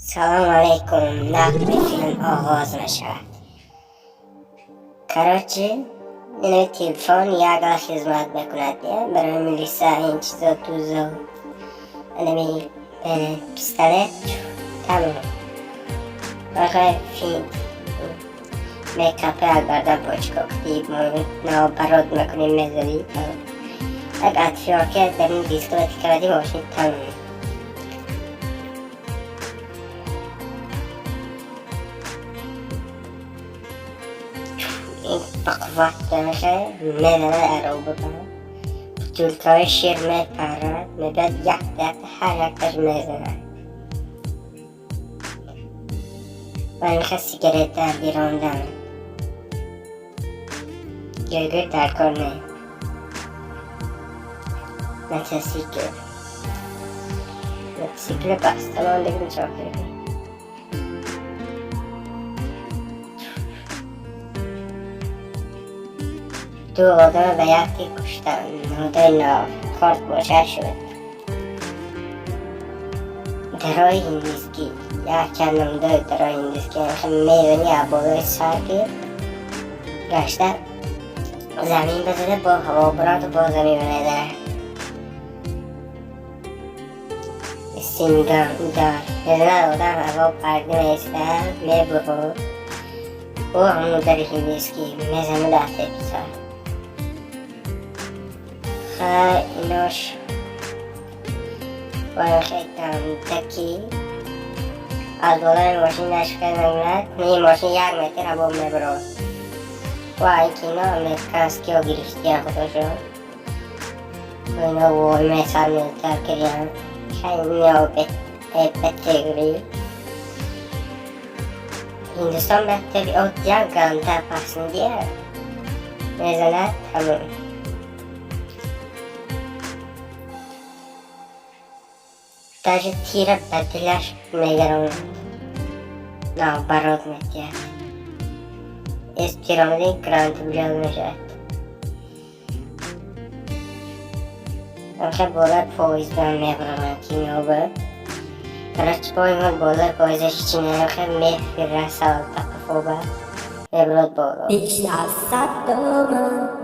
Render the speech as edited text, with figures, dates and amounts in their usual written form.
Салом алейкум. Нақди филм оғоз мешавад. Короче, ин телефон як гала хизмат мекунад барои милиса, ин чизо, тузо, анами пистолет, тамом. Бақай финт мекапе, агарда бочко кти наоборот мекунем, мезади, як отвёртка дар ин дискала тикаради, мошин тамом. Ин ба қувват меша, мезанад ароба, бутулкаҳои шир мепарад, мебиёд, якта якта ҳар якташ мезанад. Ва меха сигарета бирондан гиргир дар кор не. Мотоцикл, мотоцикли баста мондагим чофир. Ду одама ба яке куштанд. Ҳудои нав корт боша шуд. Дарои ҳиндискӣ, як чанд намудои дарои ҳиндискӣ мезани, аз болои сар ки гашта замин базада, бо ҳаво бураду бо замин мезанад. Сингам дар мезанад, одам ҳаво парда меистад, мебурад. Ӯ ҳамун дари ҳиндискӣ мезанад аз тепи сар. Хай, инош таки аз болои мошин нашка намекунад. Ин мошин 1 метр ҳаво мебурад. Ва ин кино американскиҳо гирифтиян худошон. Ино вой месар кардиян. Хай, бетегри Ҳиндустон бетеги оддиян ганда пасндия мезанад, тамом. Даже тира ба дилаш мегаронад, наоборот метиҳад. Эс тиромади грант билёд мешавад. Амха болои поезд мебаромад киноба. Короче, бо има болои поездаш чӣ намеха, мефира, салта қафоба мебурад боло. 50 сомон.